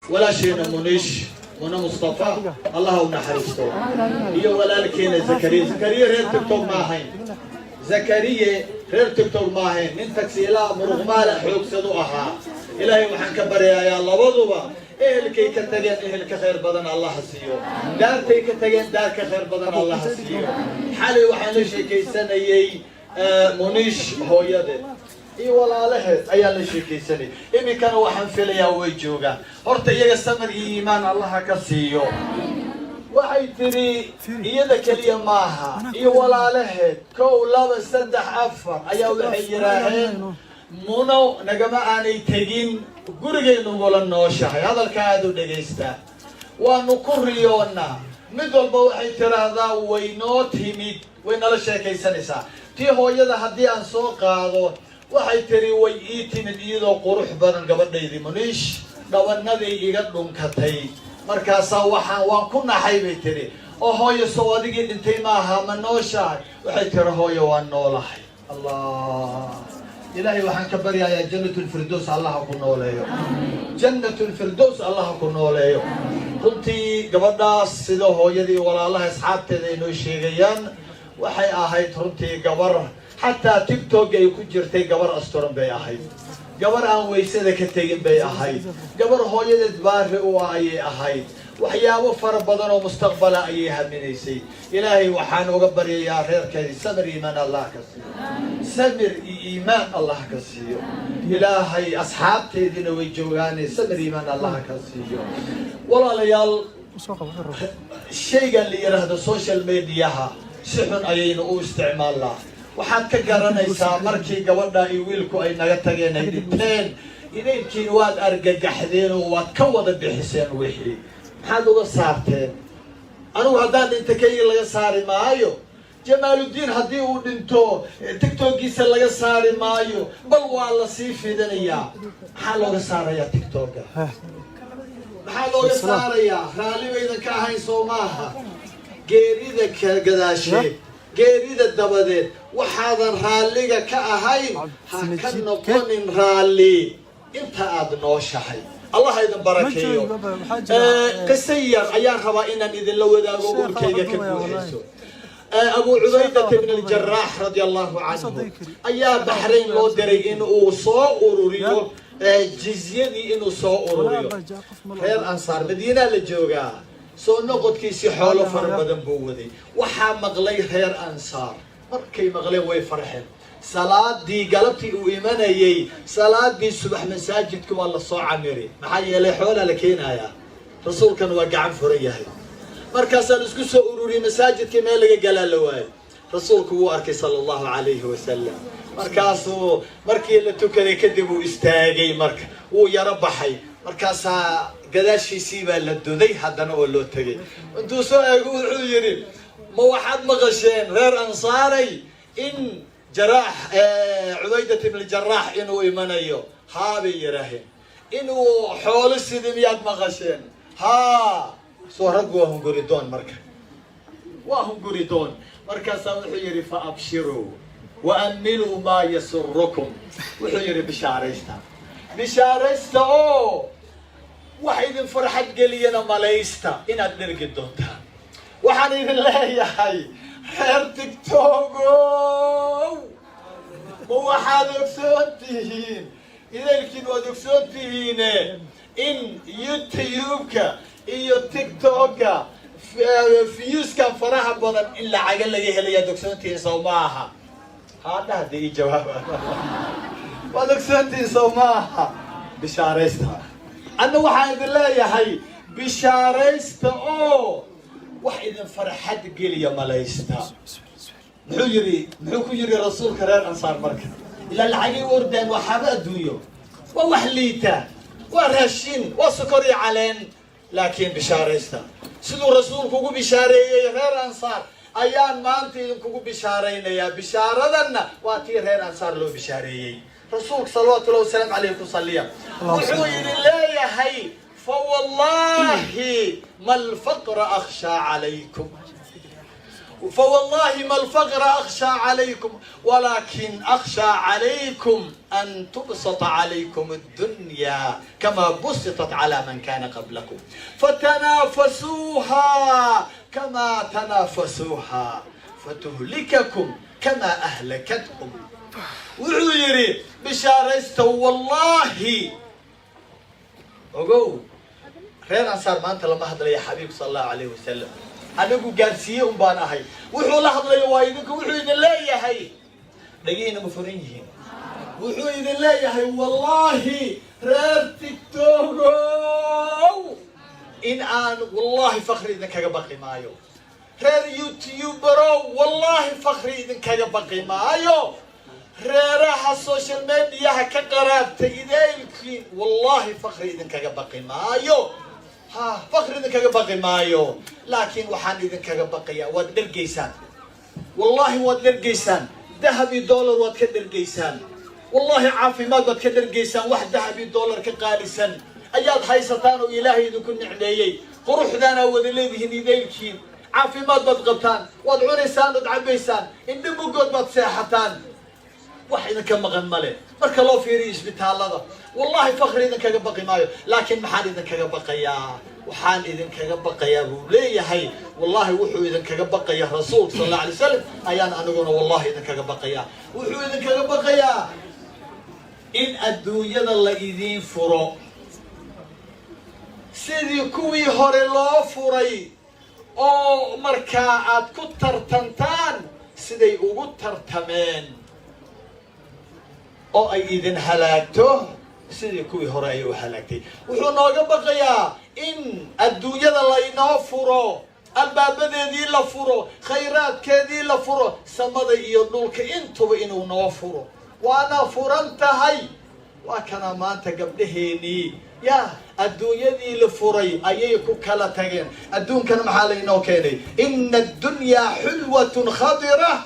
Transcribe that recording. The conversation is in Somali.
Walaasheena Muniish, Muna Mustafa, Allah u naxariisto, iyo walaalkeena Zakariya. Zakariya reer TikTok ma ahayn. Zakariye reer TikTok ma ahayn, nin tagsiilaa, muruqmaala, xoogsadu ahaa. Ilaahay waxaan ka baryayaa labaduba ehelkay ka tageen ehel ka khayr badan Allaha siiyo, daartay ka tageen daar ka khayr badan Allaha siiyo. Xalay waxaan la sheekaysanayey Muniish hooyadeed iyo walaalaheed ayaan la sheekaysanay. Iminkana waxaan filayaa way joogaan. Horta iyaga samir iyo iimaan Allaha ka siiyo. Waxay tidhi iyada keliya maaha, iyo walaalaheed, kow, laba, saddex, afar ayaa waxay yidhaaheen Muno nagama aanay tegin, gurigay nagula nooshahay. Hadalka aada u dhagaystaa. Waanu ku riyoonnaa. Mid walba waxay tiraahdaa way noo timid, way nala sheekaysanaysaa. Tii hooyada haddii aan soo qaado, waxay tiri way ii timid iyadoo qurux badan gabadhaydii Muniish, dhabanaday iga dhunkatay. Markaasaa waxaan waan ku naxay, bay tiri, oo hooyo, sow adigii dhintay maaha? Ma nooshahay? Waxay tiri, hooyo, waan noolahay. Allah, Ilaahay waxaan ka baryayaa Jannatulfirdows Allaha ku nooleeyo, Jannatulfirdows Allaha ku nooleeyo. Runtii gabadhaas, sida hooyadii, walaalaha, asxaabteeda ay noo sheegayaan, waxay ahayd runtii gabar xataa TikTok ay ku jirtay. Gabar asturan bay ahayd, gabar aan waysada ka tegin bay ahayd, gabar hooyadeed baari u ah ayay ahayd. Waxyaabo fara badan oo mustaqbala ayay haminaysay. Ilaahay waxaan uga baryayaa reerkeedii samir, iimaan Allah ka siiyo, samir iyo iimaan Allah ka siiyo. Ilaahay asxaabteediina way joogaane, samir, iimaan Allah ka siiyo. Walaalayaal, shaygan la yidhaahdo social mediaha si xun ayaynu u isticmaalnaa. Waxaad ka garanaysaa markii gabadha iyo wiilku ay naga tageen, ay dhinteen, idaylkiin waad argagaxdeen oo waad ka wada bixiseen wixii. Maxaad uga saarteen? Anigu haddaan dhinto kayga laga saari maayo. Jamaaludiin haddii uu dhinto TikTokiisa laga saari maayo, bal waa la sii fidinayaa. Maxaa looga saarayaa TikToka? Maxaa looga saarayaa? Raalli baydan ka ahayn, soo maaha? Geerida ka gadaasheed, geerida dabadeed, waxaadan raalliga ka ahayn ha ka noqonin raalli inta aad nooshahay. Allah idin barakeeyo. Qiso yar ayaan rabaa inaan idinla wadaago, urkayga ka buuxayso. Abu Cubaydat ibn Aljaraax radia Allahu canhu ayaa Baxrayn loo diray in uu soo ururiyo jizyadii, inuu soo ururiyo. Reer Ansaar Madiinaa la joogaa. Soo noqodkiisii xoolo fara badan buu waday. Waxaa maqlay reer Ansaar. Markay maqleen way farxeen. Salaadii galabtii uu imanayey, salaadii subax masaajidka waa la soo camiri. Maxaa yeelay xoolaa la keenayaa, rasuulkana waa gacan furan yahay. Markaasaa la isku soo ururiyey masaajidkii, meel laga galaa la waayey. Rasuulku wuu arkay, sala Allahu calayhi wasalam. Markaasuu markii la tukaday kadib uu istaagay. Marka wuu yaro baxay, markaasaa gadaashiisii baa la duday haddana oo loo tegay. Intuu soo eego wuxuu yidhi, ma waxaad maqasheen, reer Ansaaray, in Jaraax, Cubaydat ibn Jaraax, inuu imanayo? Haa, bay yidhaaheen. Inuu xoolo sidii miyaad maqasheen? Haa. Soo raggu waa hunguridoon. Marka waa hunguridoon. Markaasaa wuxuu yidhi, fa abshiruu wa amiluu maa yasurukum. Wuxuu yidhi, bishaaraysta, bishaaraysta oo wax idin farxad geliyana malaysta inaad dhergi doontaan. Waxaan idin leeyahay, reer TikTogow, ma waxaad ogsoon tihiin, idaylkiin waad ogsoon tihiine, in YouTube-ka iyo TikTok-ka viewskan faraha badan in lacaga laga helayaad ogsoon tihiin, sow maaha? Haadha hadda ii jawaaba. Waad ogsoon tihiin, sow maaha? Bishaaraysta. Anna waxaan idin leeyahay, bishaaraysta oo wax idin farxad geliya malaysta. Muxuu yidhi? Muxuu ku yidhi rasuulka reer Ansaar? Marka ilaa lacagay u ordaan, waa xaabo adduunyo, waa wax liita, waa raashin, waa sokor iyo caleen. Laakiin bishaaraysta. Siduu rasuulku ugu bishaareeyey reer Ansaar ayaan maanta idinkugu bishaaraynayaa. Bishaaradanna waa tii reer Ansaar loo bishaareeyey. Rasuulka salawaatullahi wasalaamu calayh ku saliya. Wuxuu idin leeyahay, fa wallahi ma alfaqra akhshaa calaykum. Fawallahi ma alfaqra akhshaa calaykum, walaakin akhshaa calaykum an tubsata calaykum addunya kama busitat cala man kana qablakum, fatanaafasuuha kama tanaafasuuha, fatuhlikakum kama ahlakatkum. Wuxuu yidhi, bishaaraysta, wallaahi ogow, reer Ansaar maanta lama hadlaya xabiib sala Allahu alayhi wasalam, anigu gaarsiiye un baan ahay. Wuxuu la hadlaya waa idinku. Wuxuu idin leeyahay, dhagihiina ma furan yihiin? Wuxuu idin leeyahay, wallaahi reer TikTokow, in aan wallaahi fakri idinkaga baqi maayo. Reer YouTuberow, wallaahi fakri idinkaga baqi maayo. Reeraha social mediaha ka qaraabtay ideylkiin, wallaahi fakri idinkaga baqi maayo. Ha, fakri idinkaga baqi maayo, laakiin waxaan idinkaga baqayaa waad dhergaysaan. Wallaahi waad dhergaysaan. Dahab iyo dollar waad ka dhergaysaan. Wallaahi caafimaad baad ka dhergaysaan. Wax dahab iyo dollar ka qaalisan ayaad haysataan oo Ilaahay idinku nicmeeyey. Quruxdaanaa wada leedihiin ideylkiin. Caafimaad baad qabtaan, waad cunaysaan ood cabbaysaan, indho mugood baad seexataan, wax idinka maqan male marka loo fiiriyo isbitaallada. Wallahi fakri idinkaga baqi maayo, laakiin maxaan idinkaga baqayaa? Waxaan idinkaga baqayaa, buu leeyahay, wallahi wuxuu idinkaga baqaya rasuulka sal Allahu alay wasalam ayaan aniguna wallahi idinkaga baqayaa. Wuxuu idinkaga baqayaa in adduunyada la idiin furo sidii kuwii hore loo furay, oo markaa aad ku tartantaan siday ugu tartameen, oo ay idin halaagto sidii kuwii hore ay u halaagtay. Wuxuu nooga baqayaa in adduunyada laynoo furo, albaabadeedii la furo, khayraadkeedii la furo, samada iyo dhulka intuba inuu noo furo. Waana furan tahay. Waa kana maanta gabdhaheenii ya adduunyadii la furay ayay ku kala tageen. Adduunkana maxaa laynoo keenay? Ina addunyaa xulwatun khadira.